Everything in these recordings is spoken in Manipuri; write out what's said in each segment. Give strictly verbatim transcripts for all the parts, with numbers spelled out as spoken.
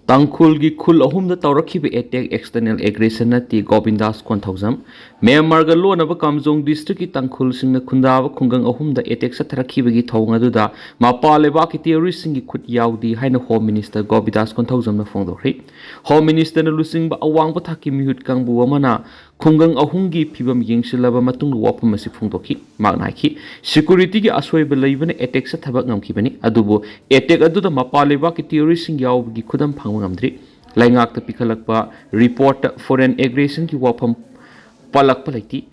ꯇꯥꯡꯈꯨꯜꯒꯤ ꯈꯨꯜ ꯑꯍꯨꯝꯗ ꯇꯧꯔꯛꯈꯤꯕ attack external aggression ꯅꯠꯇꯦ, ꯒꯣꯕꯤꯟꯗꯥꯁ ꯀꯣꯟꯊꯧꯖꯝ꯫ ꯃ꯭ꯌꯥꯟꯃꯥꯔꯒ ꯂꯣꯟꯅꯕ ꯀꯥꯝꯖꯣꯡ district ꯀꯤ ꯇꯥꯡꯈꯨꯜꯁꯤꯡꯅ ꯈꯨꯟꯗꯥꯕ ꯈꯨꯡꯒꯪ ꯑꯍꯨꯝꯗ attack ꯆꯠꯊꯔꯛꯈꯤꯕꯒꯤ ꯊꯧꯑꯣꯡ ꯑꯗꯨꯗ ꯃꯄꯥꯟ ꯂꯩꯕꯥꯛꯀꯤ terrorist ꯁꯤꯡꯒꯤ ꯈꯨꯠ ꯌꯥꯎꯗꯦ ꯍꯥꯏꯅ Home Minister ꯒꯣꯕꯤꯟꯗꯥꯁ ꯀꯣꯟꯊꯧꯖꯝꯅ ꯐꯣꯡꯗꯣꯛꯈ꯭ꯔꯦ꯫ Home Minister ꯅ ꯂꯨꯆꯤꯡꯕ ꯑꯋꯥꯡꯕ ꯊꯥꯛꯀꯤ ꯃꯤꯍꯨꯠ ꯀꯥꯡꯕꯨ ꯑꯃꯅ ꯈꯨꯡꯒꯪ ꯑꯍꯨꯝꯒꯤ ꯐꯤꯕꯝ ꯌꯦꯡꯁꯤꯜꯂꯕ ꯃꯇꯨꯡꯗ ꯋꯥꯐꯝ ꯑꯁꯤ ꯐꯣꯡꯗꯣꯛꯈꯤ꯫ ꯃꯍꯥꯛꯅ ꯍꯥꯏꯈꯤ, security ꯒꯤ ꯑꯁꯣꯏꯕ ꯂꯩꯕꯅ attack ꯆꯠꯊꯕ ꯉꯝꯈꯤꯕꯅꯤ, ꯑꯗꯨꯕꯨ attack ꯑꯗꯨꯗ ꯃꯄꯥꯟ ꯂꯩꯕꯥꯛꯀꯤ terrorist ꯁꯤꯡ ꯌꯥꯎꯕꯒꯤ ꯈꯨꯗꯝ ꯐꯪꯕ ꯉꯝꯗ꯭ꯔꯤ꯫ ꯂꯩꯉꯥꯛꯇ ꯄꯤꯈꯠꯂꯛꯄ report ꯇ foreign aggression ꯒꯤ ꯋꯥꯐꯝ ꯄꯜꯂꯛꯄ ꯂꯩꯇꯦ꯫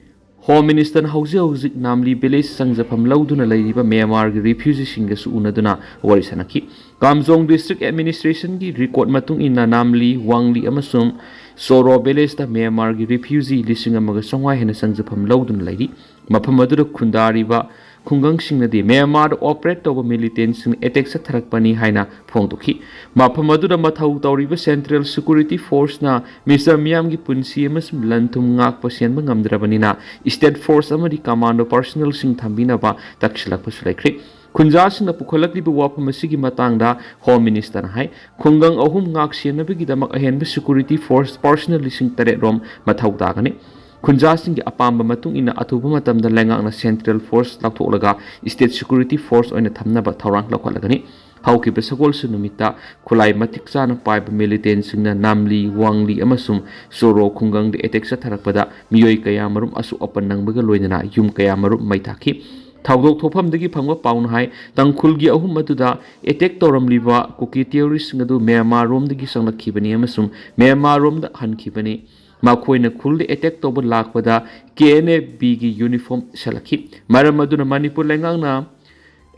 Home Minister ꯅ ꯍꯧꯖꯤꯛ ꯍꯧꯖꯤꯛ ꯅꯥꯝꯂꯤ village ꯆꯪꯖꯐꯝ ꯂꯧꯗꯨꯅ ꯂꯩꯔꯤꯕ ꯃ꯭ꯌꯥꯟꯃꯥꯔꯒꯤ refugee ꯁꯤꯡꯒꯁꯨ ꯎꯅꯗꯨꯅ ꯋꯥꯔꯤ ꯁꯥꯅꯈꯤ꯫ ꯀꯥꯝꯖꯣꯡ district administration ꯒꯤ record ꯃꯇꯨꯡ ꯏꯟꯅ ꯅꯥꯝꯂꯤ, ꯋꯥꯡꯂꯤ ꯑꯃꯁꯨꯡ ꯆꯣꯔꯣ village ꯇ ꯃ꯭ꯌꯥꯟꯃꯥꯔꯒꯤ refugee ꯂꯤꯁꯤꯡ ꯑꯃꯒ ꯆꯥꯝꯃꯉꯥ ꯍꯦꯟꯅ ꯆꯪꯖꯐꯝ ꯂꯧꯗꯨꯅ ꯂꯩꯔꯤ꯫ ꯃꯐꯝ ꯑꯗꯨꯗ ꯈꯨꯟꯗꯥꯔꯤꯕ ꯈꯨꯡꯒꯪꯁꯤꯡꯅꯗꯤ ꯃ꯭ꯌꯥꯟꯃꯥꯔꯗ operate ꯇꯧꯕ militant ꯁꯤꯡꯅ attack ꯆꯠꯊꯔꯛꯄꯅꯤ ꯍꯥꯏꯅ ꯐꯣꯡꯗꯣꯛꯈꯤ꯫ ꯃꯐꯝ ꯑꯗꯨꯗ ꯃꯊꯧ ꯇꯧꯔꯤꯕ central security force ꯅ ꯃꯤꯆꯝ ꯃꯤꯌꯥꯝꯒꯤ ꯄꯨꯟꯁꯤ ꯑꯃꯁꯨꯡ ꯂꯟ ꯊꯨꯝ ꯉꯥꯛꯄ ꯁꯦꯟꯕ ꯉꯝꯗ꯭ꯔꯕꯅꯤꯅ state force ꯑꯃꯗꯤ commando personnel ꯁꯤꯡ ꯊꯝꯕꯤꯅꯕ ꯇꯛꯁꯤꯜꯂꯛꯄꯁꯨ ꯂꯩꯈ꯭ꯔꯦ꯫ ꯈꯨꯟꯖꯥꯁꯤꯡꯅ ꯄꯨꯈꯠꯂꯛꯂꯤꯕ ꯋꯥꯐꯝ ꯑꯁꯤꯒꯤ ꯃꯇꯥꯡꯗ Home Minister ꯅ ꯍꯥꯏ, ꯈꯨꯡꯒꯪ ꯑꯍꯨꯝ ꯉꯥꯛ ꯁꯦꯟꯅꯕꯒꯤꯗꯃꯛ ꯑꯍꯦꯟꯕ security force personnel ꯂꯤꯁꯤꯡ ꯇꯔꯦꯠ ꯔꯣꯝ ꯃꯊꯧ ꯇꯥꯒꯅꯤ꯫ ꯈꯨꯟꯖꯥꯁꯤꯡꯒꯤ ꯑꯄꯥꯝꯕ ꯃꯇꯨꯡ ꯏꯟꯅ ꯑꯊꯨꯕ ꯃꯇꯝꯗ ꯂꯩꯉꯥꯛꯅ central force ꯂꯧꯊꯣꯛꯂꯒ state security force ꯑꯣꯏꯅ ꯊꯝꯅꯕ ꯊꯧꯔꯥꯡ ꯂꯧꯈꯠꯂꯒꯅꯤ꯫ ꯍꯧꯈꯤꯕ ꯁꯒꯣꯜꯁꯦꯟ ꯅꯨꯃꯤꯠꯇ ꯈꯨꯠꯂꯥꯏ ꯃꯇꯤꯛ ꯆꯥꯅ ꯄꯥꯏꯕ militant ꯁꯤꯡꯅ ꯅꯥꯝꯂꯤ, ꯋꯥꯡꯂꯤ ꯑꯃꯁꯨꯡ ꯆꯣꯔꯣ ꯈꯨꯡꯒꯪꯗ attack ꯆꯠꯊꯔꯛꯄꯗ ꯃꯤꯑꯣꯏ ꯀꯌꯥ ꯃꯔꯨꯝ ꯑꯁꯣꯛ ꯑꯄꯟ ꯅꯪꯕꯒ ꯂꯣꯏꯅꯅ ꯌꯨꯝ ꯀꯌꯥ ꯃꯔꯨꯝ ꯃꯩ ꯊꯥꯈꯤ꯫ ꯊꯧꯗꯣꯛ ꯊꯣꯛꯐꯝꯗꯒꯤ ꯐꯪꯕ ꯄꯥꯎꯅ ꯍꯥꯏ, ꯇꯥꯡꯈꯨꯜꯒꯤ ꯑꯍꯨꯝ ꯑꯗꯨꯗ attack ꯇꯧꯔꯝꯂꯤꯕ ꯀꯨꯀꯤ terrorist ꯁꯤꯡ ꯑꯗꯨ ꯃ꯭ꯌꯥꯟꯃꯥꯔ ꯔꯣꯝꯗꯒꯤ ꯆꯪꯂꯛꯈꯤꯕꯅꯤ ꯑꯃꯁꯨꯡ ꯃ꯭ꯌꯥꯟꯃꯥꯔ ꯔꯣꯝꯗ ꯍꯟꯈꯤꯕꯅꯤ꯫ ꯃꯈꯣꯏꯅ ꯈꯨꯜꯗ attack ꯇꯧꯕ ꯂꯥꯛꯄꯗ K N A B ꯒꯤ uniform ꯁꯦꯠꯂꯛꯈꯤ꯫ ꯃꯔꯝ ꯑꯗꯨꯅ ꯃꯅꯤꯄꯨꯔ ꯂꯩꯉꯥꯛꯅ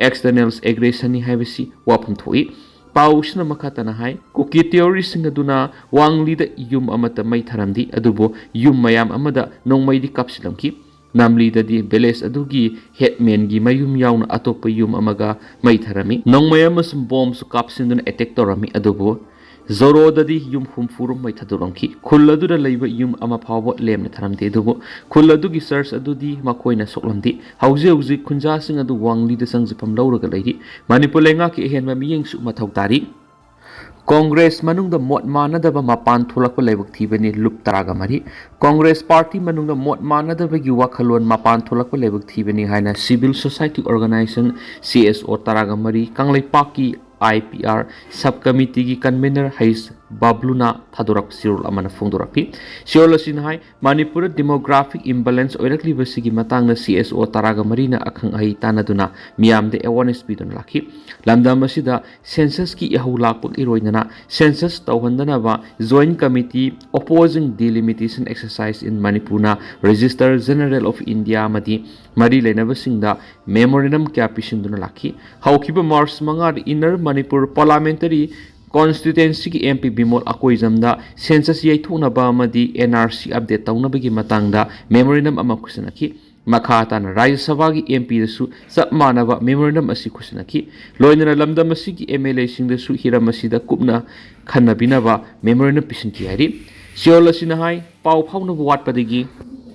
external aggression ꯅꯤ ꯍꯥꯏꯕꯁꯤ ꯋꯥꯐꯝ ꯊꯣꯛꯏ꯫ ꯄꯥꯎꯁꯤꯅ ꯃꯈꯥ ꯇꯥꯅ ꯍꯥꯏ, ꯀꯨꯀꯤ terrorist ꯁꯤꯡ ꯑꯗꯨꯅ ꯋꯥꯡꯂꯤꯗ ꯌꯨꯝ ꯑꯃꯠꯇ ꯃꯩ ꯊꯥꯔꯝꯗꯦ, ꯑꯗꯨꯕꯨ ꯌꯨꯝ ꯃꯌꯥꯝ ꯑꯃꯗ ꯅꯣꯡꯃꯩꯗꯤ ꯀꯥꯞꯁꯤꯜꯂꯝꯈꯤ꯫ ꯅꯥꯝꯂꯤꯗꯗꯤ village ꯑꯗꯨꯒꯤ headman ꯒꯤ ꯃꯌꯨꯝ ꯌꯥꯎꯅ ꯑꯇꯣꯞꯄ ꯌꯨꯝ ꯑꯃꯒ ꯃꯩ ꯊꯥꯔꯝꯃꯤ꯫ ꯅꯣꯡꯃꯩ ꯑꯃꯁꯨꯡ ꯕꯣꯝꯁꯨ ꯀꯥꯞꯁꯤꯟꯗꯨꯅ attack ꯇꯧꯔꯝꯃꯤ, ꯑꯗꯨꯕꯨ ꯖꯣꯔꯣꯗꯗꯤ ꯌꯨꯝ ꯍꯨꯝꯐꯨ ꯔꯣꯝ ꯃꯩ ꯊꯥꯗꯣꯛꯂꯝꯈꯤ꯫ ꯈꯨꯜ ꯑꯗꯨꯗ ꯂꯩꯕ ꯌꯨꯝ ꯑꯃ ꯐꯥꯎꯕ ꯂꯦꯝꯅ ꯊꯥꯔꯝꯗꯦ, ꯑꯗꯨꯕꯨ ꯈꯨꯜ ꯑꯗꯨꯒꯤ church ꯑꯗꯨꯗꯤ ꯃꯈꯣꯏꯅ ꯁꯣꯛꯂꯝꯗꯦ꯫ ꯍꯧꯖꯤꯛ ꯍꯧꯖꯤꯛ ꯈꯨꯟꯖꯥꯁꯤꯡ ꯑꯗꯨ ꯋꯥꯡꯂꯤꯗ ꯆꯪꯖꯐꯝ ꯂꯧꯔꯒ ꯂꯩꯔꯤ꯫ ꯃꯅꯤꯄꯨꯔ ꯂꯩꯉꯥꯛꯀꯤ ꯑꯍꯦꯟꯕ ꯃꯤꯠꯌꯦꯡꯁꯨ ꯃꯊꯧ ꯇꯥꯔꯤ꯫ ꯀꯣꯡꯒ꯭ꯔꯦꯁ ꯃꯅꯨꯡꯗ ꯃꯣꯠ ꯃꯥꯟꯅꯗꯕ ꯃꯄꯥꯟ ꯊꯣꯛꯂꯛꯄ ꯂꯥꯏꯕꯛ ꯊꯤꯕꯅꯤ, ꯂꯨꯞ ꯇꯔꯥꯒ ꯃꯔꯤ꯫ ꯀꯣꯡꯒ꯭ꯔꯦꯁ ꯄꯥꯔꯇꯤ ꯃꯅꯨꯡꯗ ꯃꯣꯠ ꯃꯥꯟꯅꯗꯕꯒꯤ ꯋꯥꯈꯜꯂꯣꯟ ꯃꯄꯥꯟ ꯊꯣꯛꯂꯛꯄ ꯂꯥꯏꯕꯛ ꯊꯤꯕꯅꯤ ꯍꯥꯏꯅ Civil Society Organization, C S O, ꯇꯔꯥꯒ ꯃꯔꯤ, ꯀꯪꯂꯩꯄꯥꯛꯀꯤ I P R Sub Committeeꯒꯤ convener ꯍꯩꯁ ꯕꯥꯕ꯭ꯂꯨꯅ ꯊꯥꯗꯣꯔꯛꯄ ꯆꯦꯔꯣꯜ ꯑꯃꯅ ꯐꯣꯡꯗꯣꯔꯛꯂꯤ꯫ ꯆꯦꯔꯣꯜ ꯑꯁꯤꯅ ꯍꯥꯏ, ꯃꯅꯤꯄꯨꯔꯗ demographic imbalance ꯑꯣꯏꯔꯛꯂꯤꯕꯁꯤꯒꯤ ꯃꯇꯥꯡꯗ C S O ꯇꯔꯥꯒ ꯃꯔꯤꯅ ꯑꯈꯪ ꯑꯍꯩ ꯇꯥꯟꯅꯗꯨꯅ ꯃꯤꯌꯥꯝꯗ awareness ꯄꯤꯗꯨꯅ ꯂꯥꯛꯈꯤ꯫ ꯂꯝꯗꯝ ꯑꯁꯤꯗ censusꯀꯤ ꯏꯍꯧ ꯂꯥꯛꯄꯒ ꯏꯔꯣꯏꯅꯅ census ꯇꯧꯍꯟꯗꯅꯕ Joint Committee Opposing Delimitation Exercise in Manipurꯅ Registrar General of India ꯑꯃꯗꯤ ꯃꯔꯤ ꯂꯩꯅꯕꯁꯤꯡꯗ memorandum ꯀꯌꯥ ꯄꯤꯁꯤꯟꯗꯨꯅ ꯂꯥꯛꯈꯤ꯫ ꯍꯧꯈꯤꯕ ꯃꯥꯔꯆ ꯃꯉꯥꯗ Inner Manipur Parliamentary Constituencyꯒꯤ M P Bimol ꯑꯀꯣꯏꯖꯝꯗ census ꯌꯩꯊꯣꯛꯅꯕ ꯑꯃꯗꯤ N R C update ꯇꯧꯅꯕꯒꯤ ꯃꯇꯥꯡꯗ memorandum ꯑꯃ ꯈꯨꯠꯁꯤꯟꯅꯈꯤ꯫ ꯃꯈꯥ ꯇꯥꯅ ꯔꯥꯖ꯭ꯌ ꯁꯚꯥꯒꯤ M Pꯗꯁꯨ ꯆꯞ ꯃꯥꯟꯅꯕ memorandum ꯑꯁꯤ ꯈꯨꯠꯁꯤꯟꯅꯈꯤ꯫ ꯂꯣꯏꯅꯅ ꯂꯝꯗꯝ ꯑꯁꯤꯒꯤ M L Aꯁꯤꯡꯗꯁꯨ ꯍꯤꯔꯝ ꯑꯁꯤꯗ ꯀꯨꯞꯅ ꯈꯟꯅꯕꯤꯅꯕ memorandum ꯄꯤꯁꯤꯟꯈꯤ ꯍꯥꯏꯔꯤ꯫ ꯆꯦꯔꯣꯜ ꯑꯁꯤꯅ ꯍꯥꯏ, ꯄꯥꯎ ꯐꯥꯎꯅꯕ ꯋꯥꯠꯄꯗꯒꯤ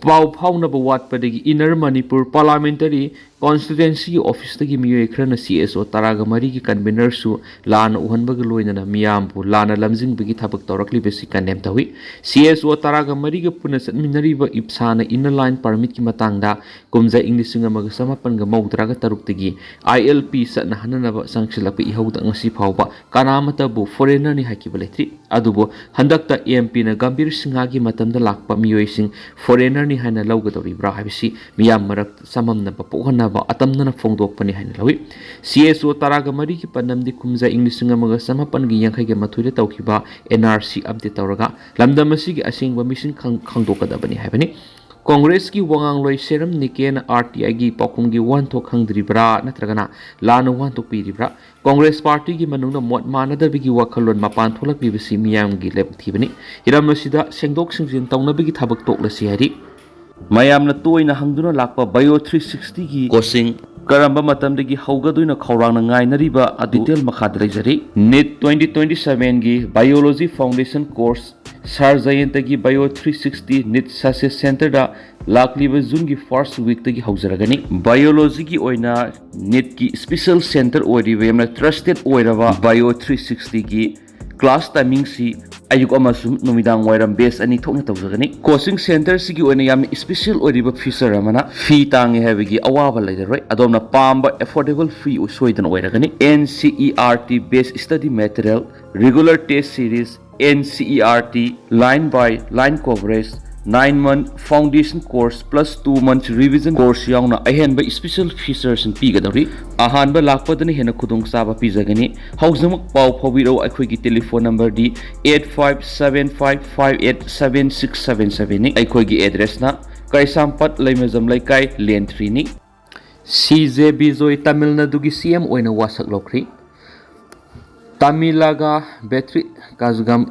ꯄꯥꯎ ꯐꯥꯎꯅꯕ ꯋꯥꯠꯄꯗꯒꯤ Inner Manipur Parliamentary Constituencyꯒꯤ officeꯇꯒꯤ ꯃꯤꯑꯣꯏ ꯈꯔꯅ C S O ꯇꯔꯥꯒ ꯃꯔꯤꯒꯤ convenerꯁꯨ ꯂꯥꯟꯅ ꯎꯍꯟꯕꯒ ꯂꯣꯏꯅꯅ ꯃꯤꯌꯥꯝꯕꯨ ꯂꯥꯟꯅ ꯂꯝꯖꯤꯡꯕꯒꯤ ꯊꯕꯛ ꯇꯧꯔꯛꯂꯤꯕꯁꯤ condemn ꯇꯧꯏ꯫ C S O ꯇꯔꯥꯒ ꯃꯔꯤꯒ ꯄꯨꯟꯅ ꯆꯠꯃꯤꯟꯅꯔꯤꯕ ꯏꯞꯁꯥꯅ Inner Line Permitꯀꯤ ꯃꯇꯥꯡꯗ ꯀꯨꯝꯖꯥ ꯏꯪ ꯂꯤꯁꯤꯡ ꯑꯃꯒ ꯆꯃꯥꯄꯟꯒ ꯃꯧꯗ꯭ꯔꯥꯒ ꯇꯔꯨꯛꯇꯒꯤ I L P ꯆꯠꯅꯍꯟꯅꯅꯕ ꯆꯪꯁꯤꯜꯂꯛꯄ ꯏꯍꯧꯗ ꯉꯁꯤ ꯐꯥꯎꯕ ꯀꯅꯥꯃꯠꯇꯕꯨ foreignerꯅꯤ ꯍꯥꯏꯈꯤꯕ ꯂꯩꯇ꯭ꯔꯤ꯫ ꯑꯗꯨꯕꯨ ꯍꯟꯗꯛꯇ M Pꯅ ꯒꯝꯚꯤꯔ ꯁꯤꯡꯍꯒꯤ ꯃꯇꯝꯗ ꯂꯥꯛꯄ ꯃꯤꯑꯣꯏꯁꯤꯡ foreignerꯅꯤ ꯍꯥꯏꯅ ꯂꯧꯒꯗꯧꯔꯤꯕ꯭ꯔꯥ ꯍꯥꯏꯕꯁꯤ ꯃꯤꯌꯥꯝ ꯃꯔꯛ ꯆꯃꯝꯅꯕ ꯄꯣꯛꯍꯟꯅꯕ ꯑꯇꯝꯅꯅ ꯐꯣꯡꯗꯣꯛꯄꯅꯤ ꯍꯥꯏꯅ ꯂꯧꯏ꯫ C S O ꯇꯔꯥꯒ ꯃꯔꯤꯒꯤ ꯄꯥꯟꯗꯝꯗꯤ ꯀꯨꯝꯖꯥ ꯏꯪ ꯂꯤꯁꯤꯡ ꯑꯃꯒ ꯆꯃꯥꯄꯟꯒ ꯌꯥꯡꯈꯩꯒ ꯃꯥꯊꯣꯏꯗ ꯇꯧꯈꯤꯕ N R C update ꯇꯧꯔꯒ ꯂꯝꯗꯝ ꯑꯁꯤꯒꯤ ꯑꯁꯦꯡꯕ ꯃꯤꯁꯤꯡ ꯈꯪ-, ꯈꯪꯗꯣꯛꯀꯗꯕꯅꯤ ꯍꯥꯏꯕꯅꯤ꯫ ꯀꯣꯡꯒ꯭ꯔꯦꯁꯀꯤ ꯋꯥꯉꯥꯡꯂꯣꯏ ꯁꯦꯔꯝ ꯅꯤꯀꯦꯅ R T Iꯒꯤ ꯄꯥꯎꯈꯨꯝꯒꯤ ꯋꯥꯍꯟꯊꯣꯛ ꯈꯪꯗ꯭ꯔꯤꯕ꯭ꯔꯥ ꯅꯠꯇ꯭ꯔꯒꯅ ꯂꯥꯟꯅ ꯋꯥꯍꯟꯊꯣꯛ ꯄꯤꯔꯤꯕ꯭ꯔꯥ? ꯀꯣꯡꯒ꯭ꯔꯦꯁ ꯄꯥꯔꯇꯤꯒꯤ ꯃꯅꯨꯡꯗ ꯃꯣꯠ ꯃꯥꯟꯅꯗꯕꯒꯤ ꯋꯥꯈꯜꯂꯣꯟ ꯃꯄꯥꯟ ꯊꯣꯛꯂꯛꯂꯤꯕꯁꯤ ꯃꯤꯌꯥꯝꯒꯤ ꯂꯥꯏꯕꯛ ꯊꯤꯕꯅꯤ꯫ ꯍꯤꯔꯝ ꯑꯁꯤꯗ ꯁꯦꯡꯗꯣꯛ ꯁꯦꯡꯖꯤꯟ ꯇꯧꯅꯕꯒꯤ ꯊꯕꯛ ꯇꯣꯛꯂꯁꯤ ꯍꯥꯏꯔꯤ꯫ ꯃꯌꯥꯝꯅ ꯇꯣꯏꯅ ꯍꯪꯗꯨꯅ ꯂꯥꯛꯄ Bio three sixtyꯒꯤ ꯀꯣꯆꯤꯡ ꯀꯔꯝꯕ ꯃꯇꯝꯗꯒꯤ ꯍꯧꯒꯗꯣꯏꯅꯣ ꯈꯧꯔꯥꯡꯅ ꯉꯥꯏꯅꯔꯤꯕ ꯑꯗꯨ detail ꯃꯈꯥꯗ ꯂꯩꯖꯔꯤ꯫ NEET twenty twenty sevenꯒꯤ Biology Foundation Course ꯁꯥꯔ ꯖꯌꯟꯇꯒꯤ Bio three sixty NEET Success Centerꯗ ꯂꯥꯛꯂꯤꯕ ꯖꯨꯟꯒꯤ first weekꯇꯒꯤ ꯍꯧꯖꯔꯒꯅꯤ꯫ Biologyꯒꯤ ꯑꯣꯏꯅ NEETꯀꯤ special center ꯑꯣꯏꯔꯤꯕ ꯌꯥꯝꯅ trusted ꯑꯣꯏꯔꯕ Bio three sixtyꯒꯤ Class timingꯁꯤ ꯑꯌꯨꯛ ꯑꯃꯁꯨꯡ ꯅꯨꯃꯤꯗꯥꯡ ꯋꯥꯏꯔꯝ batch ꯑꯅꯤ ꯊꯣꯛꯅ ꯇꯧꯖꯒꯅꯤ꯫ Coaching centreꯁꯤꯒꯤ ꯑꯣꯏꯅ ꯌꯥꯝꯅ special ꯑꯣꯏꯔꯤꯕ feature ꯑꯃꯅ fee ꯇꯥꯡꯉꯦ ꯍꯥꯏꯕꯒꯤ ꯑꯋꯥꯕ ꯂꯩꯔꯔꯣꯏ꯫ ꯑꯗꯣꯝꯅ ꯄꯥꯝꯕ affordable fee ꯁꯣꯏꯗꯅ ꯑꯣꯏꯔꯒꯅꯤ꯫ NCERT based study material, regular test series, NCERT line by line coverage, nine month foundation course plus two months revision course ꯌꯥꯎꯅ ꯑꯍꯦꯟꯕ special featuresꯁꯤꯡ ꯄꯤꯒꯗꯧꯔꯤ꯫ ꯑꯍꯥꯟꯕ ꯂꯥꯛꯄꯗꯅ ꯍꯦꯟꯅ ꯈꯨꯗꯣꯡꯆꯥꯕ ꯄꯤꯖꯒꯅꯤ꯫ ꯍꯧꯖꯤꯛꯃꯛ ꯄꯥꯎ ꯐꯥꯎꯕꯤꯔꯛꯎ꯫ ꯑꯩꯈꯣꯏꯒꯤ telephone numberꯗꯤ eight five seven five five eight seven six seven sevenꯅꯤ꯫ ꯑꯩꯈꯣꯏꯒꯤ addressꯅ ꯀꯩꯁꯥꯝꯄꯥꯠ ꯂꯩꯃꯖꯝ ꯂꯩꯀꯥꯏ, lane threeꯅꯤ꯫ CJ ꯕꯤꯖꯣꯏ ꯇꯥꯃꯤꯜ ꯅꯥꯗꯨꯒꯤ CM ꯑꯣꯏꯅ ꯋꯥꯁꯛ ꯂꯧꯈ꯭ꯔꯤ꯫ ꯇꯥꯃꯤꯂꯥꯒ ꯕꯦꯇ꯭ꯔꯤ ꯀꯥꯖꯒꯝ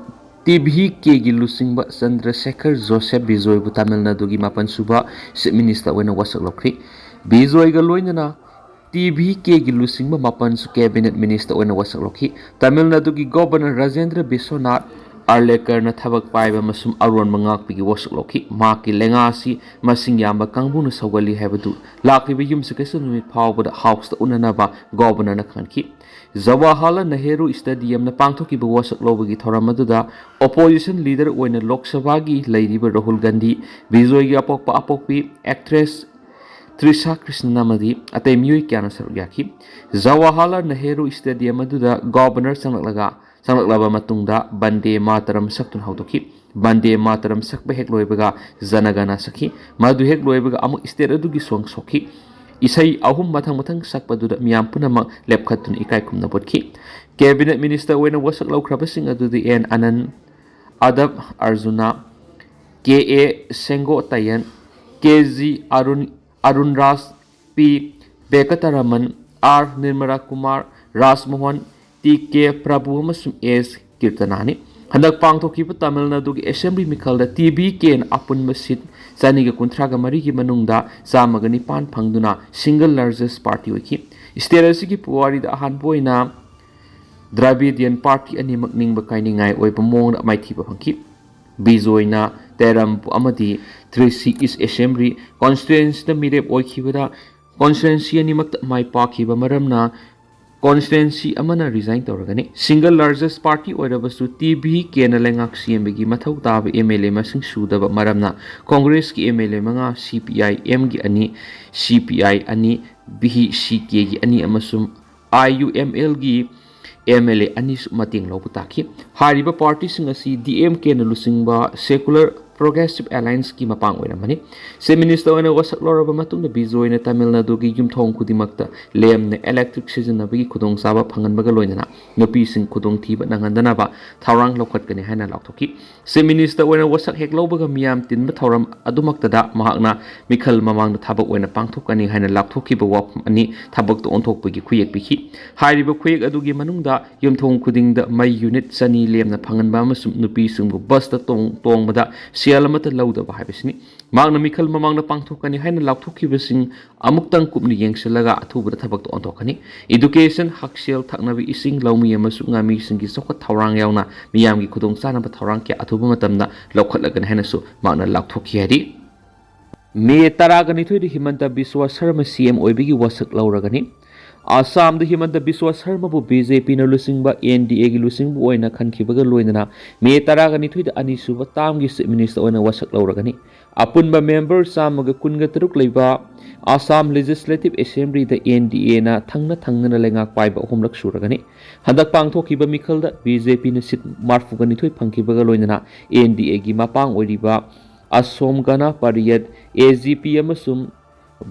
TVKꯒꯤ ꯂꯨꯆꯤꯡꯕ ꯆꯟꯗ꯭ꯔꯁꯦꯈꯔ ꯖꯣꯁꯦꯐ ꯕꯤꯖꯣꯏꯕꯨ ꯇꯥꯃꯤꯜ ꯅꯥꯗꯨꯒꯤ ꯃꯥꯄꯟ ꯁꯨꯕ Chief Minister ꯑꯣꯏꯅ ꯋꯥꯁꯛ ꯂꯧꯈ꯭ꯔꯤ꯫ ꯕꯤꯖꯣꯏꯒ ꯂꯣꯏꯅꯅ TVKꯒꯤ ꯂꯨꯆꯤꯡꯕ ꯃꯥꯄꯟꯁꯨ Cabinet Minister ꯑꯣꯏꯅ ꯋꯥꯁꯛ ꯂꯧꯈꯤ꯫ ꯇꯥꯃꯤꯜ ꯅꯥꯗꯨꯒꯤ Governor ꯔꯥꯖꯦꯟꯗ꯭ꯔ ꯕꯤꯁ꯭ꯋꯅꯥꯊ ꯑꯥꯔꯂꯦꯀꯔꯅ ꯊꯕꯛ ꯄꯥꯏꯕ ꯑꯃꯁꯨꯡ ꯑꯔꯣꯟꯕ ꯉꯥꯛꯄꯒꯤ ꯋꯥꯁꯛ ꯂꯧꯈꯤ꯫ ꯃꯍꯥꯛꯀꯤ ꯂꯩꯉꯥꯛ ꯑꯁꯤ ꯃꯁꯤꯡ ꯌꯥꯝꯕ ꯀꯥꯡꯕꯨꯅ ꯁꯧꯒꯠꯂꯤ ꯍꯥꯏꯕꯗꯨ ꯂꯥꯛꯂꯤꯕ ꯌꯨꯝꯁꯀꯩꯁ ꯅꯨꯃꯤꯠ ꯐꯥꯎꯕꯗ Houseꯇ ꯎꯅꯅꯕ Governorꯅ ꯈꯪꯍꯟꯈꯤ꯫ ꯖꯋꯥꯍꯔꯂꯥꯜ ꯅꯦꯍꯔꯨ Stadiumꯅ ꯄꯥꯡꯊꯣꯛꯈꯤꯕ ꯋꯥꯁꯛ ꯂꯧꯕꯒꯤ ꯊꯧꯔꯝ ꯑꯗꯨꯗ Opposition Leader ꯑꯣꯏꯅ ꯂꯣꯛ ꯁꯚꯥꯒꯤ ꯂꯩꯔꯤꯕ ꯔꯥꯍꯨꯜ ꯒꯥꯟꯙꯤ, ꯕꯤꯖꯣꯏꯒꯤ ꯑꯄꯣꯛꯄ ꯑꯄꯣꯛꯄꯤ, actress ꯇ꯭ꯔꯤꯁꯥ ꯀ꯭ꯔꯤꯁꯅꯟ ꯑꯃꯗꯤ ꯑꯇꯩ ꯃꯤꯑꯣꯏ ꯀꯌꯥꯅ ꯁꯔꯨꯛ ꯌꯥꯈꯤ꯫ ꯖꯋꯥꯍꯔꯂꯥꯜ ꯅꯦꯍꯔꯨ Stadium ꯑꯗꯨꯗ Governor ꯆꯪꯂꯛꯂꯒ, ꯆꯪꯂꯛꯂꯕ ꯃꯇꯨꯡꯗ ꯕꯟꯗꯦ ꯃꯥꯇꯔꯝ ꯁꯛꯇꯨꯅ ꯍꯧꯗꯣꯛꯈꯤ꯫ ꯕꯟꯗꯦ ꯃꯥꯇꯔꯝ ꯁꯛꯄ ꯍꯦꯛ ꯂꯣꯏꯕꯒ ꯖꯅꯒꯅ ꯁꯛꯈꯤ꯫ ꯃꯗꯨ ꯍꯦꯛ ꯂꯣꯏꯕꯒ ꯑꯃꯨꯛ state ꯑꯗꯨꯒꯤ song ꯁꯣꯛꯈꯤ꯫ ꯏꯁꯩ ꯑꯍꯨꯝ ꯃꯊꯪ ꯃꯊꯪ ꯁꯛꯄꯗꯨꯗ ꯃꯤꯌꯥꯝ ꯄꯨꯝꯅꯃꯛ ꯂꯦꯞꯈꯠꯇꯨꯅ ꯏꯀꯥꯏ ꯈꯨꯝꯅꯕ ꯎꯠꯈꯤ꯫ Cabinet Minister ꯑꯣꯏꯅ ꯋꯥꯁꯛ ꯂꯧꯈ꯭ꯔꯕꯁꯤꯡ ꯑꯗꯨꯗꯤ ꯑꯦꯟ ꯑꯅꯟ, ꯑꯗꯞ Arjuna, K A Sengottaiyan, K G Arun, Arun Raj, P Venkataraman, R Nirmala Kumar, Raj Mohan, T K Prabhu ꯑꯃꯁꯨꯡ ꯑꯦꯁ ꯀꯤꯔꯇꯅꯥꯅꯤ꯫ ꯍꯟꯗꯛ ꯄꯥꯡꯊꯣꯛꯈꯤꯕ ꯇꯥꯃꯤꯜ ꯅꯥꯗꯨꯒꯤ Assembly ꯃꯤꯈꯜꯗ TVKꯅ ꯑꯄꯨꯟꯕ seat ꯆꯅꯤꯒ ꯀꯨꯟꯊ꯭ꯔꯥꯒ ꯃꯔꯤꯒꯤ ꯃꯅꯨꯡꯗ ꯆꯥꯝꯃꯒ ꯅꯤꯄꯥꯟ ꯐꯪꯗꯨꯅ single largest party ꯑꯣꯏꯈꯤ꯫ State ꯑꯁꯤꯒꯤ ꯄꯨꯋꯥꯔꯤꯗ ꯑꯍꯥꯟꯕ ꯑꯣꯏꯅ Dravidian party ꯑꯅꯤꯃꯛ ꯅꯤꯡꯕ ꯀꯥꯏꯅꯤꯡꯉꯥꯏ ꯑꯣꯏꯕ ꯃꯑꯣꯡꯗ ꯃꯥꯏꯊꯤꯕ ꯐꯪꯈꯤ꯫ ꯕꯤꯖꯣꯏꯅ ꯇꯦꯔꯝ ꯑꯃꯗꯤ ꯇ꯭ꯔꯤꯁꯤ East Assembly constituencyꯗ ꯃꯤꯔꯦꯞ ꯑꯣꯏꯈꯤꯕꯗ constituency ꯑꯅꯤꯃꯛꯇ ꯃꯥꯏ ꯄꯥꯛꯈꯤꯕ ꯃꯔꯝꯅ ꯀꯣꯟꯁꯇꯤꯇ꯭ꯋꯦꯟꯁꯤ ꯑꯃꯅ ꯔꯤꯖꯥꯏꯟ ꯇꯧꯔꯒꯅꯤ꯫ ꯁꯤꯡꯒꯜ ꯂꯥꯔꯖꯦꯁ ꯄꯥꯔꯇꯤ ꯑꯣꯏꯔꯕꯁꯨ ꯇꯤ ꯚꯤ ꯀꯦꯅ ꯂꯩꯉꯥꯛ ꯁꯦꯝꯕꯒꯤ ꯃꯊꯧ ꯇꯥꯕ ꯑꯦꯝ ꯑꯦꯜ ꯑꯦ ꯃꯁꯤꯡ ꯁꯨꯗꯕ ꯃꯔꯝꯅ ꯀꯣꯡꯒ꯭ꯔꯦꯁꯀꯤ ꯑꯦꯝ ꯑꯦꯜ ꯑꯦ ꯃꯉꯥ ꯁꯤ ꯄꯤ ꯑꯥꯏ ꯑꯦꯝꯒꯤ ꯑꯅꯤ, ꯁꯤ ꯄꯤ ꯑꯥꯏ ꯑꯅꯤ, ꯚꯤ ꯁꯤ ꯀꯦꯒꯤ ꯑꯅꯤ ꯑꯃꯁꯨꯡ ꯑꯥꯏ ꯌꯨ ꯑꯦꯝ ꯑꯦꯜꯒꯤ ꯑꯦꯝ ꯑꯦꯜ ꯑꯦ ꯑꯅꯤꯁꯨ ꯃꯇꯦꯡ ꯂꯧꯕ ꯇꯥꯈꯤ꯫ ꯍꯥꯏꯔꯤꯕ ꯄꯥꯔꯇꯤꯁꯤꯡ ꯑꯁꯤ ꯗꯤ ꯑꯦꯝ ꯀꯦꯅ ꯂꯨꯆꯤꯡꯕ ꯁꯦꯀꯨꯂꯔ ꯄ꯭ꯔꯣꯒ꯭ꯔꯦꯁꯤꯚ ꯑꯦꯂꯥꯏꯟꯁꯀꯤ ꯃꯄꯥꯡ ꯑꯣꯏꯔꯝꯕꯅꯤ꯫ ꯆꯤꯐ ꯃꯤꯅꯤꯁꯇꯔ ꯑꯣꯏꯅ ꯋꯥꯁꯛ ꯂꯧꯔꯕ ꯃꯇꯨꯡꯗ ꯕꯤꯖꯣꯏꯅ ꯇꯥꯃꯤꯜ ꯅꯥꯗꯨꯒꯤ ꯌꯨꯝꯊꯣꯡ ꯈꯨꯗꯤꯡꯃꯛꯇ ꯂꯦꯝꯅ ꯏꯂꯦꯛꯇ꯭ꯔꯤꯛ ꯁꯤꯖꯤꯟꯅꯕꯒꯤ ꯈꯨꯗꯣꯡꯆꯥꯕ ꯐꯪꯍꯟꯕꯒ ꯂꯣꯏꯅꯅ ꯅꯨꯄꯤꯁꯤꯡ ꯈꯨꯗꯣꯡꯊꯤꯕ ꯅꯪꯍꯟꯗꯅꯕ ꯊꯧꯔꯥꯡ ꯂꯧꯈꯠꯀꯅꯤ ꯍꯥꯏꯅ ꯂꯥꯎꯊꯣꯛꯈꯤ꯫ ꯆꯤꯐ ꯃꯤꯅꯤꯁꯇꯔ ꯑꯣꯏꯅ ꯋꯥꯁꯛ ꯍꯦꯛ ꯂꯧꯕꯒ ꯃꯤꯌꯥꯝ ꯇꯤꯟꯕ ꯊꯧꯔꯝ ꯑꯗꯨꯃꯛꯇꯗ ꯃꯍꯥꯛꯅ ꯃꯤꯈꯜ ꯃꯃꯥꯡꯗ ꯊꯕꯛ ꯑꯣꯏꯅ ꯄꯥꯡꯊꯣꯛꯀꯅꯤ ꯍꯥꯏꯅ ꯂꯥꯎꯊꯣꯛꯈꯤꯕ ꯋꯥꯐꯝ ꯑꯅꯤ ꯊꯕꯛꯇ ꯑꯣꯟꯊꯣꯛꯄꯒꯤ ꯈꯨꯌꯦꯛ ꯄꯤꯈꯤ꯫ ꯍꯥꯏꯔꯤꯕ ꯈꯨꯌꯦꯛ ꯑꯗꯨꯒꯤ ꯃꯅꯨꯡꯗ ꯌꯨꯝꯊꯣꯡ ꯈꯨꯗꯤꯡꯗ ꯃꯩ ꯌꯨꯅꯤꯠ ꯆꯅꯤ ꯂꯦꯝꯅ ꯐꯪꯍꯟꯕ ꯑꯃꯁꯨꯡ ꯅꯨꯄꯤꯁꯤꯡꯕꯨ ꯕꯁꯇ ꯇꯣꯡ-, ꯇꯣꯡꯕꯗ ꯁꯦꯜ ꯑꯃꯠꯇ ꯂꯧꯗꯕ ꯍꯥꯏꯕꯁꯤꯅꯤ꯫ ꯃꯍꯥꯛꯅ ꯃꯤꯈꯜ ꯃꯃꯥꯡꯗ ꯄꯥꯡꯊꯣꯛꯀꯅꯤ ꯍꯥꯏꯅ ꯂꯥꯎꯊꯣꯛꯈꯤꯕꯁꯤꯡ ꯑꯃꯨꯛꯇꯪ ꯀꯨꯞꯅ ꯌꯦꯡꯁꯤꯜꯂꯒ ꯑꯊꯨꯕꯗ ꯊꯕꯛꯇ ꯑꯣꯟꯊꯣꯛꯀꯅꯤ꯫ ꯏꯗꯨꯀꯦꯁꯟ, ꯍꯛꯁꯦꯜ, ꯊꯛꯅꯕ ꯏꯁꯤꯡ, ꯂꯧꯃꯤ ꯑꯃꯁꯨꯡ ꯉꯥꯃꯤꯁꯤꯡꯒꯤ ꯆꯥꯎꯈꯠ ꯊꯧꯔꯥꯡ ꯌꯥꯎꯅ ꯃꯤꯌꯥꯝꯒꯤ ꯈꯨꯗꯣꯡꯆꯥꯅꯕ ꯊꯧꯔꯥꯡ ꯀꯌꯥ ꯑꯊꯨꯕ ꯃꯇꯝꯗ ꯂꯧꯈꯠꯂꯒꯅꯤ ꯍꯥꯏꯅꯁꯨ ꯃꯍꯥꯛꯅ ꯂꯥꯎꯊꯣꯛꯈꯤ ꯍꯥꯏꯔꯤ꯫ ꯃꯦ ꯇꯔꯥꯒ ꯅꯤꯊꯣꯏꯗ ꯍꯤꯃꯟꯇ ꯕꯤꯁ꯭ꯋ ꯁꯔꯃ ꯁꯤ ꯑꯦꯝ ꯑꯣꯏꯕꯒꯤ ꯋꯥꯁꯛ ꯂꯧꯔꯒꯅꯤ꯫ ꯑꯁꯥꯝꯗ ꯍꯤꯃꯟꯇ ꯕꯤꯁ꯭ꯋ ꯁꯔꯃꯕꯨ ꯕꯤ ꯖꯦ ꯄꯤꯅ ꯂꯨꯆꯤꯡꯕ ꯑꯦꯟ ꯗꯤ ꯑꯦꯒꯤ ꯂꯨꯆꯤꯡꯕ ꯑꯣꯏꯅ ꯈꯟꯈꯤꯕꯒ ꯂꯣꯏꯅꯅ ꯃꯦ ꯇꯔꯥꯒ ꯅꯤꯊꯣꯏꯗ ꯑꯅꯤꯁꯨꯕ ꯇꯥꯝꯒꯤ ꯆꯤꯐ ꯃꯤꯅꯤꯁꯇꯔ ꯑꯣꯏꯅ ꯋꯥꯁꯛ ꯂꯧꯔꯒꯅꯤ꯫ ꯑꯄꯨꯟꯕ ꯃꯦꯝꯕꯔ ꯆꯥꯝꯃꯒ ꯀꯨꯟꯒ ꯇꯔꯨꯛ ꯂꯩꯕ ꯑꯁꯥꯝ ꯂꯦꯖꯤꯁꯂꯦꯇꯤꯚ ꯑꯦꯁꯦꯝꯕ꯭ꯂꯤꯗ ꯑꯦꯟ ꯗꯤ ꯑꯦꯅ ꯊꯪꯅ ꯊꯪꯅꯅ ꯂꯩꯉꯥꯛ ꯄꯥꯏꯕ ꯑꯍꯨꯝꯂꯛ ꯁꯨꯔꯒꯅꯤ꯫ ꯍꯟꯗꯛ ꯄꯥꯡꯊꯣꯛꯈꯤꯕ ꯃꯤꯈꯜꯗ ꯕꯤ ꯖꯦ ꯄꯤꯅ ꯁꯤꯠ ꯃꯔꯤꯐꯨꯒ ꯅꯤꯊꯣꯏ ꯐꯪꯈꯤꯕꯒ ꯂꯣꯏꯅꯅ ꯑꯦꯟ ꯗꯤ ꯑꯦꯒꯤ ꯃꯄꯥꯡ ꯑꯣꯏꯔꯤꯕ ꯑꯁꯣꯝ ꯒꯅ ꯄꯔꯤꯌꯠ, ꯑꯦ ꯖꯤ ꯄꯤ, ꯑꯃꯁꯨꯡ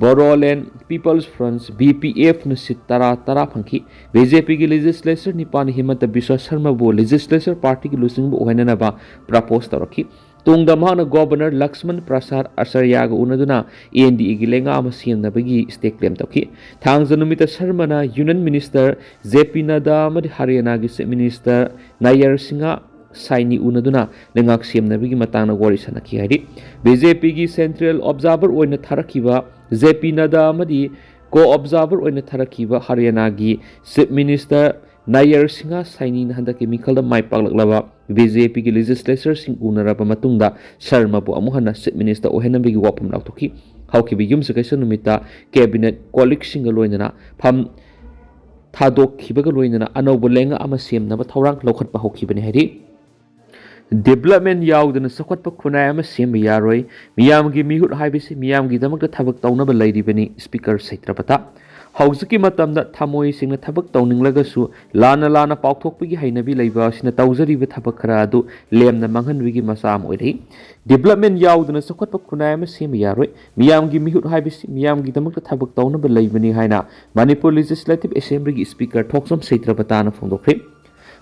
ꯕꯣꯔꯣꯂꯦꯟ ꯄꯤꯄꯜꯁ ꯐ꯭ꯔꯟꯠ, ꯕꯤ ꯄꯤ ꯑꯦꯐꯅ ꯁꯤꯠ ꯇꯔꯥ, ꯇꯔꯥ ꯐꯪꯈꯤ꯫ ꯕꯤ ꯖꯦ ꯄꯤꯒꯤ ꯂꯦꯖꯤꯁꯂꯦꯆꯔ ꯅꯤꯄꯥꯟꯅ ꯍꯤꯃꯟꯇ ꯕꯤꯁ꯭ꯋ ꯁꯔꯃꯕꯨ ꯂꯦꯖꯤꯁꯂꯦꯆꯔ ꯄꯥꯔꯇꯤꯒꯤ ꯂꯨꯆꯤꯡꯕ ꯑꯣꯏꯍꯟꯅꯅꯕ ꯄ꯭ꯔꯄꯣꯖ ꯇꯧꯔꯛꯈꯤ꯫ ꯇꯨꯡꯗ ꯃꯍꯥꯛꯅ ꯒꯣꯚꯔꯅꯔ ꯂꯛꯁꯃꯟ ꯄ꯭ꯔꯁꯥꯗ ꯑꯆꯥꯔꯌꯥꯒ ꯎꯅꯗꯨꯅ ꯑꯦꯟ ꯗꯤ ꯑꯦꯒꯤ ꯂꯩꯉꯥꯛ ꯑꯃ ꯁꯦꯝꯅꯕꯒꯤ ꯁ꯭ꯇꯦꯛ ꯀ꯭ꯂꯦꯝ ꯇꯧꯈꯤ꯫ ꯊꯥꯡꯖ ꯅꯨꯃꯤꯠꯇ ꯁꯔꯃꯅ ꯌꯨꯅꯤꯌꯟ ꯃꯤꯅꯤꯁꯇꯔ ꯖꯦ ꯄꯤ ꯅꯗꯥ ꯑꯃꯗꯤ ꯍꯔꯤꯌꯥꯅꯥꯒꯤ ꯆꯤꯐ ꯃꯤꯅꯤꯁꯇꯔ ꯅꯥꯌꯔ ꯁꯤꯡꯍ ꯁꯥꯏꯅꯤ ꯎꯅꯗꯨꯅ ꯂꯩꯉꯥꯛ ꯁꯦꯝꯅꯕꯒꯤ ꯃꯇꯥꯡꯗ ꯋꯥꯔꯤ ꯁꯥꯟꯅꯈꯤ ꯍꯥꯏꯔꯤ꯫ ꯕꯤ ꯖꯦ ꯄꯤꯒꯤ ꯁꯦꯟꯇ꯭ꯔꯦꯜ ꯑꯣꯕꯖꯥꯔꯚꯔ ꯑꯣꯏꯅ ꯊꯥꯔꯛꯈꯤꯕ ꯖꯦ ꯄꯤ ꯅꯗꯥ ꯑꯃꯗꯤ ꯀꯣ ꯑꯣꯕꯖꯥꯔꯚꯔ ꯑꯣꯏꯅ ꯊꯥꯔꯛꯈꯤꯕ ꯍꯔꯤꯌꯥꯅꯥꯒꯤ ꯆꯤꯐ ꯃꯤꯅꯤꯁꯇꯔ ꯅꯥꯌꯔ ꯁꯤꯡꯍ ꯁꯥꯏꯅꯤꯅ ꯍꯟꯗꯛꯀꯤ ꯃꯤꯈꯜꯗ ꯃꯥꯏ ꯄꯥꯛꯂꯛꯂꯕ ꯕꯤ ꯖꯦ ꯄꯤꯒꯤ ꯂꯦꯖꯤꯁꯂꯦꯆꯔꯁꯤꯡ ꯎꯅꯔꯕ ꯃꯇꯨꯡꯗ ꯁꯔꯃꯕꯨ ꯑꯃꯨꯛ ꯍꯟꯅ ꯆꯤꯐ ꯃꯤꯅꯤꯁꯇꯔ ꯑꯣꯏꯍꯟꯅꯕꯒꯤ ꯋꯥꯐꯝ ꯂꯥꯎꯊꯣꯛꯈꯤ꯫ ꯍꯧꯈꯤꯕ ꯌꯨꯝꯁꯀꯩꯁ ꯅꯨꯃꯤꯠꯇ ꯀꯦꯕꯤꯅꯦꯠ ꯀꯣꯂꯤꯛꯁꯤꯡꯒ ꯂꯣꯏꯅꯅ ꯐꯝ ꯊꯥꯗꯣꯛꯈꯤꯕꯒ ꯂꯣꯏꯅꯅ ꯑꯅꯧꯕ ꯂꯩꯉꯥꯛ ꯑꯃ ꯁꯦꯝꯅꯕ ꯊꯧꯔꯥꯡ ꯂꯧꯈꯠꯄ ꯍꯧꯈꯤꯕꯅꯤ ꯍꯥꯏꯔꯤ꯫ ꯗꯤꯕꯂꯞꯃꯦꯟ ꯌꯥꯎꯗꯅ ꯆꯥꯎꯈꯠꯄ ꯈꯨꯟꯅꯥꯏ ꯑꯃ ꯁꯦꯝꯕ ꯌꯥꯔꯣꯏ꯫ ꯃꯤꯌꯥꯝꯒꯤ ꯃꯤꯍꯨꯠ ꯍꯥꯏꯕꯁꯤ ꯃꯤꯌꯥꯝꯒꯤꯗꯃꯛꯇ ꯊꯕꯛ ꯇꯧꯅꯕ ꯂꯩꯔꯤꯕꯅꯤ, ꯁ꯭ꯄꯤꯀꯔ ꯁꯩꯇ꯭ꯔꯄꯇ꯫ ꯍꯧꯖꯤꯛꯀꯤ ꯃꯇꯝꯗ ꯊꯃꯣꯏ ꯁꯦꯡꯅ ꯊꯕꯛ ꯇꯧꯅꯤꯡꯂꯒꯁꯨ ꯂꯥꯟꯅ ꯂꯥꯟꯅ ꯄꯥꯎꯊꯣꯛꯄꯒꯤ ꯍꯩꯅꯕꯤ ꯂꯩꯕ ꯑꯁꯤꯅ ꯇꯧꯖꯔꯤꯕ ꯊꯕꯛ ꯈꯔ ꯑꯗꯨ ꯂꯦꯝꯅ ꯃꯥꯡꯍꯟꯕꯒꯤ ꯃꯆꯥꯛ ꯑꯃ ꯑꯣꯏꯔꯛꯏ꯫ ꯗꯤꯕꯂꯞꯃꯦꯟ ꯌꯥꯎꯗꯅ ꯆꯥꯎꯈꯠꯄ ꯈꯨꯟꯅꯥꯏ ꯑꯃ ꯁꯦꯝꯕ ꯌꯥꯔꯣꯏ꯫ ꯃꯤꯌꯥꯝꯒꯤ ꯃꯤꯍꯨꯠ ꯍꯥꯏꯕꯁꯤ ꯃꯤꯌꯥꯝꯒꯤꯗꯃꯛꯇ ꯊꯕꯛ ꯇꯧꯅꯕ ꯂꯩꯕꯅꯤ ꯍꯥꯏꯅ ꯃꯅꯤꯄꯨꯔ ꯂꯦꯖꯤꯁꯂꯦꯇꯤꯚ ꯑꯦꯁꯦꯝꯕ꯭ꯂꯤꯒꯤ ꯁ꯭ꯄꯤꯀꯔ ꯊꯣꯛꯆꯣꯝ ꯁꯩꯇ꯭ꯔꯄꯇꯥꯅ ꯐꯣꯡꯗꯣꯛꯈ꯭ꯔꯦ꯫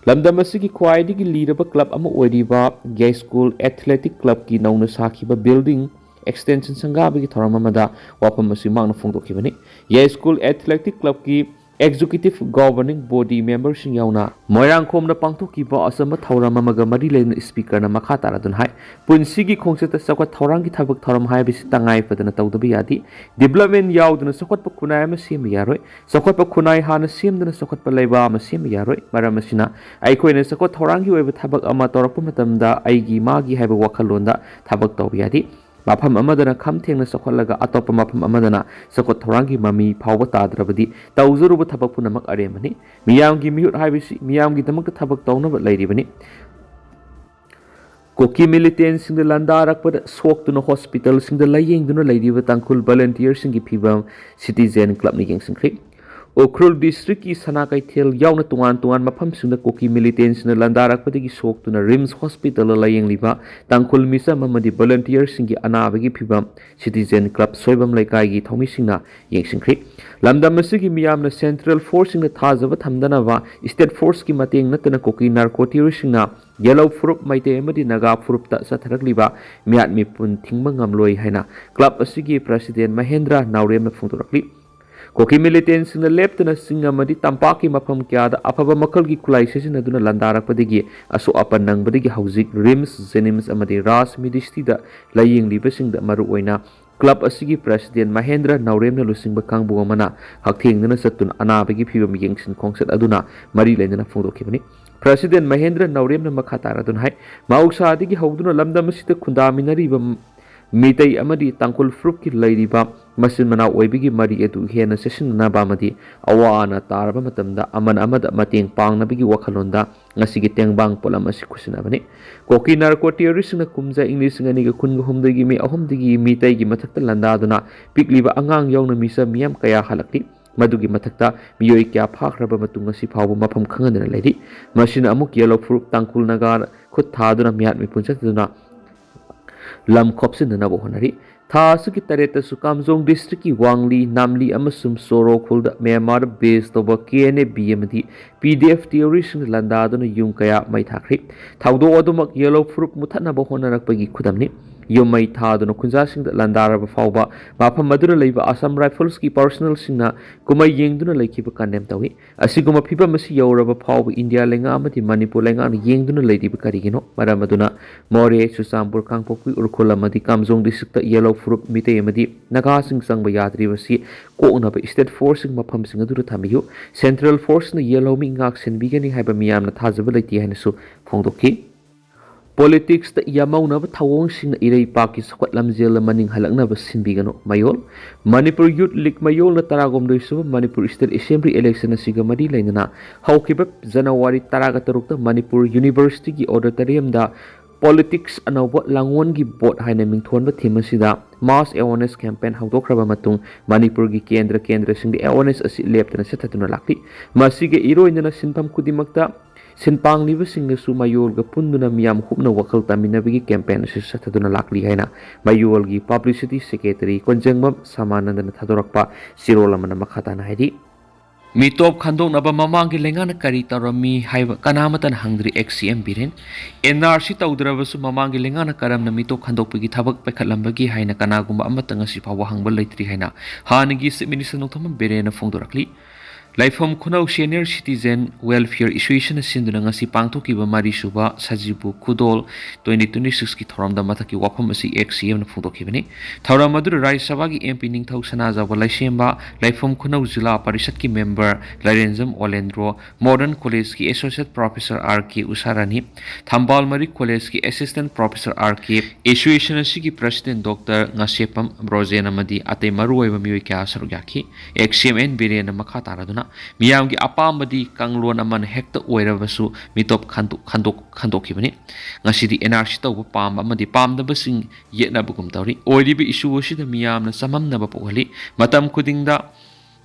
ꯂꯝꯗꯝ ꯑꯁꯤꯒꯤ ꯈ꯭ꯋꯥꯏꯗꯒꯤ ꯂꯤꯔꯕ ꯀ꯭ꯂꯕ ꯑꯃ ꯑꯣꯏꯔꯤꯕ ꯌꯥꯏꯁ꯭ꯀꯨꯜ ꯑꯦꯊꯂꯦꯇꯤꯛ ꯀ꯭ꯂꯕꯀꯤ ꯅꯧꯅ ꯁꯥꯈꯤꯕ ꯕꯤꯜꯗꯤꯡ ꯑꯦꯛꯁꯇꯦꯟꯁꯟ ꯁꯪꯒꯥꯕꯒꯤ ꯊꯧꯔꯝ ꯑꯃꯗ ꯋꯥꯐꯝ ꯑꯁꯤ ꯃꯍꯥꯛꯅ ꯐꯣꯡꯗꯣꯛꯈꯤꯕꯅꯤ꯫ ꯌꯥꯏꯁ꯭ꯀꯨꯜ ꯑꯦꯊꯂꯦꯇꯤꯛ ꯀ꯭ꯂꯕꯀꯤ ꯑꯦꯛꯖꯤꯀ꯭ꯌꯨꯇꯤꯚ ꯒꯣꯚꯔꯅꯤꯡ ꯕꯣꯗꯤ ꯃꯦꯝꯕꯔꯁꯤꯡ ꯌꯥꯎꯅ ꯃꯣꯏꯔꯥꯡꯈꯣꯝꯗ ꯄꯥꯡꯊꯣꯛꯈꯤꯕ ꯑꯆꯝꯕ ꯊꯧꯔꯝ ꯑꯃꯒ ꯃꯔꯤ ꯂꯩꯅꯅ ꯁ꯭ꯄꯤꯀꯔꯅ ꯃꯈꯥ ꯇꯥꯔꯗꯨꯅ ꯍꯥꯏ, ꯄꯨꯟꯁꯤꯒꯤ ꯈꯣꯡꯆꯠꯇ ꯆꯥꯎꯈꯠ ꯊꯧꯔꯥꯡꯒꯤ ꯊꯕꯛ ꯊꯧꯔꯝ ꯍꯥꯏꯕꯁꯤ ꯇꯉꯥꯏ ꯐꯗꯅ ꯇꯧꯗꯕ ꯌꯥꯗꯦ꯫ ꯗꯤꯕꯂꯞꯃꯦꯟ ꯌꯥꯎꯗꯅ ꯆꯥꯎꯈꯠꯄ ꯈꯨꯟꯅꯥꯏ ꯑꯃ ꯁꯦꯝꯕ ꯌꯥꯔꯣꯏ꯫ ꯆꯥꯎꯈꯠꯄ ꯈꯨꯟꯅꯥꯏ ꯍꯥꯟꯅ ꯁꯦꯝꯗꯅ ꯆꯥꯎꯈꯠꯄ ꯂꯩꯕꯥꯛ ꯑꯃ ꯁꯦꯝꯕ ꯌꯥꯔꯣꯏ꯫ ꯃꯔꯝ ꯑꯁꯤꯅ, ꯑꯩꯈꯣꯏꯅ ꯆꯥꯎꯈꯠ ꯊꯧꯔꯥꯡꯒꯤ ꯑꯣꯏꯕ ꯊꯕꯛ ꯑꯃ ꯇꯧꯔꯛꯄ ꯃꯇꯝꯗ ꯑꯩꯒꯤ ꯃꯥꯒꯤ ꯍꯥꯏꯕ ꯋꯥꯈꯜꯂꯣꯟꯗ ꯊꯕꯛ ꯇꯧꯕ ꯌꯥꯗꯦ꯫ ꯃꯐꯝ ꯑꯃꯗꯅ ꯈꯝ ꯊꯦꯡꯅ ꯆꯥꯎꯈꯠꯂꯒ ꯑꯇꯣꯞꯄ ꯃꯐꯝ ꯑꯃꯗꯅ ꯆꯥꯎꯈꯠ ꯊꯧꯔꯥꯡꯒꯤ ꯃꯃꯤ ꯐꯥꯎꯕ ꯇꯥꯗ꯭ꯔꯕꯗꯤ ꯇꯧꯖꯔꯨꯕ ꯊꯕꯛ ꯄꯨꯝꯅꯃꯛ ꯑꯔꯦꯝꯕꯅꯤ꯫ ꯃꯤꯌꯥꯝꯒꯤ ꯃꯤꯍꯨꯠ ꯍꯥꯏꯕꯁꯤ ꯃꯤꯌꯥꯝꯒꯤꯗꯃꯛꯇ ꯊꯕꯛ ꯇꯧꯅꯕ ꯂꯩꯔꯤꯕꯅꯤ꯫ ꯀꯨꯀꯤ ꯃꯤꯂꯤꯇꯦꯟꯁꯤꯡꯗ ꯂꯥꯟꯗꯥꯔꯛꯄꯗ ꯁꯣꯛꯇꯨꯅ ꯍꯣꯁꯄꯤꯇꯥꯜꯁꯤꯡꯗ ꯂꯥꯌꯦꯡꯗꯨꯅ ꯂꯩꯔꯤꯕ ꯇꯥꯡꯈꯨꯜ ꯚꯣꯂꯨꯟꯇꯤꯌꯔꯁꯤꯡꯒꯤ ꯐꯤꯚꯝ ꯁꯤꯇꯤꯖꯦꯟ ꯀ꯭ꯂꯕꯅ ꯌꯦꯡꯁꯤꯟꯈ꯭ꯔꯦ꯫ ꯎꯈ꯭ꯔꯨꯜ ꯗꯤꯁꯇ꯭ꯔꯤꯛꯀꯤ ꯁꯅꯥ ꯀꯩꯊꯦꯜ ꯌꯥꯎꯅ ꯇꯣꯉꯥꯟ ꯇꯣꯉꯥꯟꯕ ꯃꯐꯝꯁꯤꯡꯗ ꯀꯨꯀꯤ ꯃꯤꯂꯤꯇꯦꯟꯁꯤꯡꯅ ꯂꯥꯟꯗꯥꯔꯛꯄꯗꯒꯤ ꯁꯣꯛꯇꯨꯅ ꯔꯤꯝꯁ ꯍꯣꯁꯄꯤꯇꯥꯜꯗ ꯂꯥꯌꯦꯡꯂꯤꯕ ꯇꯥꯡꯈꯨꯜ ꯃꯤꯆꯝ ꯑꯃꯗꯤ ꯚꯣꯂꯨꯟꯇꯤꯌꯔꯁꯤꯡꯒꯤ ꯑꯅꯥꯕꯒꯤ ꯐꯤꯚꯝ ꯁꯤꯇꯤꯖꯦꯟ ꯀ꯭ꯂꯕ ꯁꯣꯏꯕꯝ ꯂꯩꯀꯥꯏꯒꯤ ꯊꯧꯃꯤꯁꯤꯡꯅ ꯌꯦꯡꯁꯤꯟꯈ꯭ꯔꯦ꯫ ꯂꯝꯗꯝ ꯑꯁꯤꯒꯤ ꯃꯤꯌꯥꯝꯅ ꯁꯦꯟꯇ꯭ꯔꯦꯜ ꯐꯣꯔꯁꯁꯤꯡꯗ ꯊꯥꯖꯕ ꯊꯝꯗꯅꯕ ꯁ꯭ꯇꯦꯠ ꯐꯣꯔꯁꯀꯤ ꯃꯇꯦꯡ ꯅꯠꯇꯅ ꯀꯨꯀꯤ ꯅꯥꯔꯀꯣ ꯇꯦꯔꯣꯔꯤꯁꯁꯤꯡꯅ ꯌꯦꯂꯧ ꯐꯨꯔꯨꯞ, ꯃꯩꯇꯩ ꯑꯃꯗꯤ ꯅꯥꯒꯥ ꯐꯨꯔꯨꯞꯇ ꯆꯠꯊꯔꯛꯂꯤꯕ ꯃꯤꯍꯥꯠ ꯃꯤꯄꯨꯟ ꯊꯤꯡꯕ ꯉꯝꯂꯣꯏ ꯍꯥꯏꯅ ꯀ꯭ꯂꯕ ꯑꯁꯤꯒꯤ ꯄ꯭ꯔꯁꯤꯗꯦꯟ ꯃꯍꯦꯟꯗ꯭ꯔ ꯅꯥꯎꯔꯦꯝꯅ ꯐꯣꯡꯗꯣꯔꯛꯂꯤ꯫ ꯀꯨꯀꯤ ꯃꯤꯂꯤꯇꯦꯟꯁꯤꯡꯅ ꯂꯦꯞꯇꯅ ꯆꯤꯡ ꯑꯃꯗꯤ ꯇꯝꯄꯥꯛꯀꯤ ꯃꯐꯝ ꯀꯌꯥꯗ ꯑꯐꯕ ꯃꯈꯜꯒꯤ ꯈꯨꯠꯂꯥꯏ ꯁꯤꯖꯤꯟꯅꯗꯨꯅ ꯂꯥꯟꯗꯥꯔꯛꯄꯗꯒꯤ ꯑꯁꯣꯛ ꯑꯄꯟ ꯅꯪꯕꯗꯒꯤ ꯍꯧꯖꯤꯛ ꯔꯤꯝꯁ, ꯖꯦꯅꯤꯝꯁ ꯑꯃꯗꯤ ꯔꯥꯖ ꯃꯤꯗꯤꯁꯇꯤꯗ ꯂꯥꯌꯦꯡꯂꯤꯕꯁꯤꯡꯗ ꯃꯔꯨꯑꯣꯏꯅ ꯀ꯭ꯂꯕ ꯑꯁꯤꯒꯤ ꯄ꯭ꯔꯁꯤꯗꯦꯟ ꯃꯍꯦꯟꯗ꯭ꯔ ꯅꯥꯎꯔꯦꯝꯅ ꯂꯨꯆꯤꯡꯕ ꯀꯥꯡꯕꯨ ꯑꯃꯅ ꯍꯛꯊꯦꯡꯅꯅ ꯆꯠꯇꯨꯅ ꯑꯅꯥꯕꯒꯤ ꯐꯤꯕꯝ ꯌꯦꯡꯁꯤꯟ ꯈꯣꯡꯆꯠ ꯑꯗꯨꯅ ꯃꯔꯤ ꯂꯩꯅꯅ ꯐꯣꯡꯗꯣꯛꯈꯤꯕꯅꯤ꯫ ꯄ꯭ꯔꯁꯤꯗꯦꯟ ꯃꯍꯦꯟꯗ꯭ꯔ ꯅꯥꯎꯔꯦꯝꯅ ꯃꯈꯥ ꯇꯥꯔꯗꯨꯅ ꯍꯥꯏ, ꯃꯍꯧꯁꯥꯗꯒꯤ ꯍꯧꯗꯨꯅ ꯂꯝꯗꯝ ꯑꯁꯤꯗ ꯈꯨꯟꯗꯥꯃꯤꯟꯅꯔꯤꯕ ꯃꯤꯇꯩ ꯑꯃꯗꯤ ꯇꯥꯡꯈꯨꯜ ꯐꯨꯔꯨꯞꯀꯤ ꯂꯩꯔꯤꯕ ꯃꯆꯤꯟ ꯃꯅꯥꯎ ꯑꯣꯏꯕꯒꯤ ꯃꯔꯤ ꯑꯗꯨ ꯍꯦꯟꯅ ꯆꯦꯁꯤꯟꯅꯅꯕ ꯑꯃꯗꯤ ꯑꯋꯥ ꯑꯅꯥ ꯇꯥꯔꯕ ꯃꯇꯝꯗ ꯑꯃꯅ ꯑꯃꯗ ꯃꯇꯦꯡ ꯄꯥꯡꯅꯕꯒꯤ ꯋꯥꯈꯜꯂꯣꯟꯗ ꯉꯁꯤꯒꯤ ꯇꯦꯡꯕꯥꯡ ꯄꯣꯠꯂꯝ ꯑꯁꯤ ꯈꯨꯠꯁꯤꯟꯅꯕꯅꯤ꯫ ꯀꯣꯀꯤ ꯅꯥꯔꯀꯣ ꯇꯦꯔꯣꯔꯤꯁ꯭ꯠꯁꯤꯡꯅ ꯀꯨꯝꯖꯥ ꯏꯪ ꯂꯤꯁꯤꯡ ꯑꯅꯤꯒ ꯀꯨꯟꯒ ꯍꯨꯝꯗꯣꯏꯒꯤ ꯃꯦ ꯑꯍꯨꯝꯗꯒꯤ ꯃꯤꯇꯩꯒꯤ ꯃꯊꯛꯇ ꯂꯥꯟꯗꯥꯗꯨꯅ ꯄꯤꯛꯂꯤꯕ ꯑꯉꯥꯡ ꯌꯥꯎꯅ ꯃꯤꯆꯝ ꯃꯤꯌꯥꯝ ꯀꯌꯥ ꯍꯜꯂꯛꯂꯤ꯫ ꯃꯗꯨꯒꯤ ꯃꯊꯛꯇ ꯃꯤꯑꯣꯏ ꯀꯌꯥ ꯐꯥꯈ꯭ꯔꯕ ꯃꯇꯨꯡ ꯉꯁꯤ ꯐꯥꯎꯕ ꯃꯐꯝ ꯈꯪꯍꯟꯗꯅ ꯂꯩꯔꯤ꯫ ꯃꯁꯤꯅ ꯑꯃꯨꯛ ꯌꯦꯂꯣ ꯐꯨꯔꯨꯞ ꯇꯥꯡꯈꯨꯜ ꯅꯥꯒꯥ ꯈꯨꯠ ꯊꯥꯗꯨꯅ ꯃꯤꯍꯥꯠ ꯃꯤꯄꯨꯟ ꯆꯠꯊꯗꯨꯅ ꯂꯝ ꯈꯣꯞꯆꯤꯟꯅꯅꯕ ꯍꯣꯠꯅꯔꯤ꯫ ꯊꯥ ꯑꯁꯤꯒꯤ ꯇꯔꯦꯠꯇꯁꯨ ꯀꯥꯝꯖꯣꯡ ꯗꯤꯁꯇ꯭ꯔꯤꯛꯀꯤ ꯋꯥꯡꯂꯤ, ꯅꯥꯝꯂꯤ ꯑꯃꯁꯨꯡ ꯁꯣꯔꯣ ꯈꯨꯜꯗ ꯃ꯭ꯌꯥꯟꯃꯥꯔꯗ ꯕꯦꯁ ꯇꯧꯕ ꯀꯦ ꯑꯦꯟ ꯑꯦ ꯕꯤ ꯑꯃꯗꯤ ꯄꯤ ꯗꯤ ꯑꯦꯐ ꯇꯦꯔꯣꯔꯤꯁ꯭ꯠꯁꯤꯡꯅ ꯂꯥꯟꯗꯥꯗꯨꯅ ꯌꯨꯝ ꯀꯌꯥ ꯃꯩ ꯊꯥꯈ꯭ꯔꯤ꯫ ꯊꯧꯗꯣꯛ ꯑꯗꯨꯃꯛ ꯌꯦꯂꯣ ꯐꯨꯔꯨꯞ ꯃꯨꯊꯠꯅꯕ ꯍꯣꯠꯅꯔꯛꯄꯒꯤ ꯈꯨꯗꯝꯅꯤ꯫ ꯌꯨꯝ ꯃꯩ ꯊꯥꯗꯨꯅ ꯈꯨꯟꯖꯥꯁꯤꯡꯗ ꯂꯥꯟꯗꯥꯔꯕ ꯐꯥꯎꯕ ꯃꯐꯝ ꯑꯗꯨꯗ ꯂꯩꯕ ꯑꯁꯥꯝ ꯔꯥꯏꯐꯜꯁꯀꯤ ꯄꯥꯔꯁꯣꯅꯦꯜꯁꯤꯡꯅ ꯀꯨꯝꯍꯩ ꯌꯦꯡꯗꯨꯅ ꯂꯩꯈꯤꯕ ꯀꯟꯗꯦꯝ ꯇꯧꯏ꯫ ꯑꯁꯤꯒꯨꯝꯕ ꯐꯤꯚꯝ ꯑꯁꯤ ꯌꯧꯔꯕ ꯐꯥꯎꯕ ꯏꯟꯗꯤꯌꯥ ꯂꯩꯉꯥꯛ ꯑꯃꯗꯤ ꯃꯅꯤꯄꯨꯔ ꯂꯩꯉꯥꯛꯅ ꯌꯦꯡꯗꯨꯅ ꯂꯩꯔꯤꯕ ꯀꯔꯤꯒꯤꯅꯣ? ꯃꯔꯝ ꯑꯗꯨꯅ ꯃꯣꯔꯦ, ꯆꯨꯔꯆꯥꯟꯄꯨꯔ, ꯀꯥꯡꯄꯣꯛꯄꯤ, ꯎꯈ꯭ꯔꯨꯜ ꯑꯃꯗꯤ ꯀꯥꯝꯖꯣꯡ ꯗꯤꯁꯇ꯭ꯔꯤꯛꯇ ꯌꯦꯂꯣ ꯐꯨꯔꯨꯞ ꯃꯤꯇꯩ ꯑꯃꯗꯤ ꯅꯥꯒꯥꯁꯤꯡ ꯆꯪꯕ ꯌꯥꯗ꯭ꯔꯤꯕꯁꯤ ꯀꯣꯛꯅꯕ ꯁ꯭ꯇꯦꯠ ꯐꯣꯔꯁꯁꯤꯡ ꯃꯐꯝꯁꯤꯡ ꯑꯗꯨꯗ ꯊꯝꯕꯤꯌꯨ꯫ ꯁꯦꯟꯇ꯭ꯔꯦꯜ ꯐꯣꯔꯁꯅ ꯌꯦꯜꯍꯧꯃꯤ ꯉꯥꯛ ꯁꯦꯟꯕꯤꯒꯅꯤ ꯍꯥꯏꯕ ꯃꯤꯌꯥꯝꯅ ꯊꯥꯖꯕ ꯂꯩꯇꯦ ꯍꯥꯏꯅꯁꯨ ꯐꯣꯡꯗꯣꯛꯈꯤ꯫ ꯄꯣꯂꯤꯇꯤꯛꯁꯇ ꯌꯥꯃꯧꯅꯕ ꯊꯧꯑꯣꯡꯁꯤꯡꯅ ꯏꯔꯩꯄꯥꯛꯀꯤ ꯆꯥꯎꯈꯠ ꯂꯝꯖꯦꯜꯗ ꯃꯅꯤꯡ ꯍꯜꯂꯛꯅꯕ ꯁꯤꯟꯕꯤꯒꯅꯨ꯫ ꯃꯌꯣꯜ꯫ ꯃꯅꯤꯄꯨꯔ ꯌꯨꯠ ꯂꯤꯒ ꯃꯌꯣꯜꯅ ꯇꯔꯥꯍꯨꯝꯗꯣꯏ ꯁꯨꯕ ꯃꯅꯤꯄꯨꯔ ꯁ꯭ꯇꯦꯠ ꯑꯦꯁꯦꯝꯕ꯭ꯂꯤ ꯏꯂꯦꯛꯁꯟ ꯑꯁꯤꯒ ꯃꯔꯤ ꯂꯩꯅꯅ ꯍꯧꯈꯤꯕ ꯖꯅꯋꯥꯔꯤ ꯇꯔꯥꯒ ꯇꯔꯨꯛꯇ ꯃꯅꯤꯄꯨꯔ ꯌꯨꯅꯤꯚꯔꯁꯤꯇꯤꯒꯤ ꯑꯣꯗꯤꯇꯣꯔꯤꯌꯝꯗ ꯄꯣꯂꯤꯇꯤꯛꯁ ꯑꯅꯧꯕ ꯂꯥꯡꯑꯣꯟꯒꯤ ꯚꯣꯠ ꯍꯥꯏꯅ ꯃꯤꯡꯊꯣꯟꯕ ꯊꯤꯝ ꯑꯁꯤꯗ ꯃꯥꯁ ꯑꯦꯋꯥꯔꯅꯦꯁ ꯀꯦꯝꯄꯦꯟ ꯍꯧꯗꯣꯛꯈ꯭ꯔꯕ ꯃꯇꯨꯡ ꯃꯅꯤꯄꯨꯔꯒꯤ ꯀꯦꯟꯗ꯭ꯔ ꯀꯦꯟꯗ꯭ꯔꯁꯤꯡꯗ ꯑꯦꯋꯥꯔꯅꯦꯁ ꯑꯁꯤ ꯂꯦꯞꯇꯅ ꯆꯠꯊꯗꯨꯅ ꯂꯥꯛꯂꯤ꯫ ꯃꯁꯤꯒ ꯏꯔꯣꯏꯅꯅ ꯁꯤꯟꯐꯝ ꯈꯨꯗꯤꯡꯃꯛꯇ ꯁꯤꯟꯄꯥꯡꯂꯤꯕꯁꯤꯡꯅꯁꯨ ꯃꯌꯣꯜꯒ ꯄꯨꯟꯗꯨꯅ ꯃꯤꯌꯥꯝ ꯍꯨꯞꯅ ꯋꯥꯈꯜ ꯇꯥꯃꯤꯟꯅꯕꯒꯤ ꯀꯦꯝꯄꯦꯟ ꯑꯁꯤ ꯆꯠꯊꯗꯨꯅ ꯂꯥꯛꯂꯤ ꯍꯥꯏꯅ ꯃꯌꯣꯜꯒꯤ ꯄꯕ꯭ꯂꯤꯁꯤꯇꯤ ꯁꯦꯀ꯭ꯔꯦꯇꯔꯤ ꯀꯣꯟꯖꯦꯡꯕꯝ ꯁꯃꯥꯅꯟꯗꯅ ꯊꯥꯗꯣꯔꯛꯄ ꯆꯦꯔꯣꯜ ꯑꯃꯅ ꯃꯈꯥ ꯇꯥꯅ ꯍꯥꯏꯔꯤ꯫ ꯃꯤꯇꯣꯞ ꯈꯟꯗꯣꯛꯅꯕ ꯃꯃꯥꯡꯒꯤ ꯂꯩꯉꯥꯛꯅ ꯀꯔꯤ ꯇꯧꯔꯝꯃꯤ ꯍꯥꯏꯕ ꯀꯅꯥꯃꯠꯇꯅ ꯍꯪꯗ꯭ꯔꯤ, ex C M Biren. N R C ꯇꯧꯗ꯭ꯔꯕꯁꯨ ꯃꯃꯥꯡꯒꯤ ꯂꯩꯉꯥꯛꯅ ꯀꯔꯝꯅ ꯃꯤꯇꯣꯞ ꯈꯟꯗꯣꯛꯄꯒꯤ ꯊꯕꯛ ꯄꯥꯏꯈꯠꯂꯝꯕꯒꯦ ꯍꯥꯏꯅ ꯀꯅꯥꯒꯨꯝꯕ ꯑꯃꯠꯇ ꯉꯁꯤ ꯐꯥꯎꯕ ꯍꯪꯕ ꯂꯩꯇ꯭ꯔꯤ ꯍꯥꯏꯅ ꯍꯥꯟꯅꯒꯤ ꯆꯤꯐ ꯃꯤꯅꯤꯁꯇꯔ ꯅꯣꯡꯊꯣꯝꯕꯝ ꯕꯤꯔꯦꯟꯅ ꯐꯣꯡꯗꯣꯔꯛꯂꯤ꯫ ꯂꯩꯐꯝ ꯈꯨꯅꯧ Senior Citizen Welfare Association ꯅ ꯁꯤꯟꯗꯨꯅ ꯉꯁꯤ ꯄꯥꯡꯊꯣꯛꯈꯤꯕ ꯃꯔꯤꯁꯨꯕ ꯁꯖꯤꯕꯨ ꯈꯨꯗꯣꯜ twenty twenty-six ꯀꯤ ꯊꯧꯔꯝꯗ ꯃꯊꯛꯀꯤ ꯋꯥꯐꯝ ꯑꯁꯤ X C M ꯅ ꯐꯣꯡꯗꯣꯛꯈꯤꯕꯅꯤ꯫ ꯊꯧꯔꯝ ꯑꯗꯨꯗ ꯔꯥꯖ꯭ꯌ ꯁꯚꯥꯒꯤ M P ꯅꯤꯡꯊꯧ ꯁꯅꯥꯖꯥꯎꯕ ꯂꯩꯁꯦꯝꯕ, ꯂꯩꯐꯝ ꯈꯨꯅꯧ ꯖꯤꯂꯥ ꯄꯔꯤꯁꯠꯀꯤ member ꯂꯥꯏꯔꯦꯟꯖꯝ ꯑꯣꯂꯦꯟꯗ꯭ꯔꯣ, Modern College ꯀꯤ Associate Professor R K ꯎꯁꯥꯔꯥꯅꯤ, ꯊꯝꯕꯥꯜ ꯃꯔꯤ College ꯀꯤ Assistant Professor R K, Association ꯑꯁꯤꯒꯤ President Doctor ꯉꯥꯁꯦꯞꯄꯝ ꯕ꯭ꯔꯣꯖꯦꯟ ꯑꯃꯗꯤ ꯑꯇꯩ ꯃꯔꯨꯑꯣꯏꯕ ꯃꯤꯑꯣꯏ ꯀꯌꯥ ꯁꯔꯨꯛ ꯌꯥꯈꯤ꯫ X C M N ꯕꯤꯔꯦꯟꯅ ꯃꯈꯥ ꯇꯥꯔꯗꯨꯅ ꯃꯤꯌꯥꯝꯒꯤ ꯑꯄꯥꯝꯕꯗꯤ ꯀꯥꯡꯂꯣꯟ ꯑꯃꯅ ꯍꯦꯛꯇ ꯑꯣꯏꯔꯕꯁꯨ ꯃꯤꯇꯣꯞ ꯈꯟꯗꯣꯛ-, ꯈꯟꯗꯣꯛ-, ꯈꯟꯗꯣꯛꯈꯤꯕꯅꯤ꯫ ꯉꯁꯤꯗꯤ N R C ꯇꯧꯕ ꯄꯥꯝꯕ ꯑꯃꯗꯤ ꯄꯥꯝꯗꯕꯁꯤꯡ ꯌꯦꯠꯅꯕꯒꯨꯝ ꯇꯧꯔꯤ꯫ ꯑꯣꯏꯔꯤꯕ issue ꯑꯁꯤꯗ ꯃꯤꯌꯥꯝꯅ ꯆꯃꯝꯅꯕ ꯄꯣꯛꯍꯜꯂꯤ꯫ ꯃꯇꯝ ꯈꯨꯗꯤꯡꯗ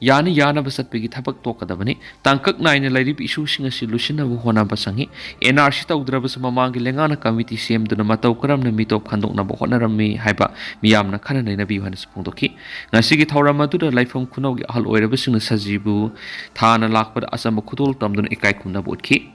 ꯌꯥꯅ ꯌꯥꯅꯕ ꯆꯠꯄꯒꯤ ꯊꯕꯛ ꯇꯣꯛꯀꯗꯕꯅꯤ꯫ ꯇꯥꯡꯀꯛ ꯅꯥꯏꯅ ꯂꯩꯔꯤꯕ issue ꯁꯤꯡ ꯑꯁꯤ ꯂꯣꯏꯁꯤꯟꯅꯕ ꯍꯣꯠꯅꯕ ꯆꯪꯏ꯫ N R C ꯇꯧꯗ꯭ꯔꯕꯁꯨ ꯃꯃꯥꯡꯒꯤ ꯂꯩꯉꯥꯛꯅ committee ꯁꯦꯝꯗꯨꯅ ꯃꯇꯧ ꯀꯔꯝꯅ ꯃꯤꯇꯣꯞ ꯈꯟꯗꯣꯛꯅꯕ ꯍꯣꯠꯅꯔꯝꯃꯤ ꯍꯥꯏꯕ ꯃꯤꯌꯥꯝꯅ ꯈꯟꯅ ꯅꯩꯅꯕꯤꯌꯨ ꯍꯥꯏꯅꯁꯨ ꯐꯣꯡꯗꯣꯛꯈꯤ꯫ ꯉꯁꯤꯒꯤ ꯊꯧꯔꯝ ꯑꯗꯨꯗ ꯂꯩꯐꯝ ꯈꯨꯅꯧꯒꯤ ꯑꯍꯜ ꯑꯣꯏꯔꯕꯁꯤꯡꯅ ꯁꯖꯤꯕꯨ ꯊꯥꯅ ꯂꯥꯛꯄꯗ ꯑꯆꯝꯕ ꯈꯨꯗꯣꯜ ꯇꯝꯗꯨꯅ ꯏꯀꯥꯏ ꯈꯨꯝꯅꯕ ꯎꯠꯈꯤ꯫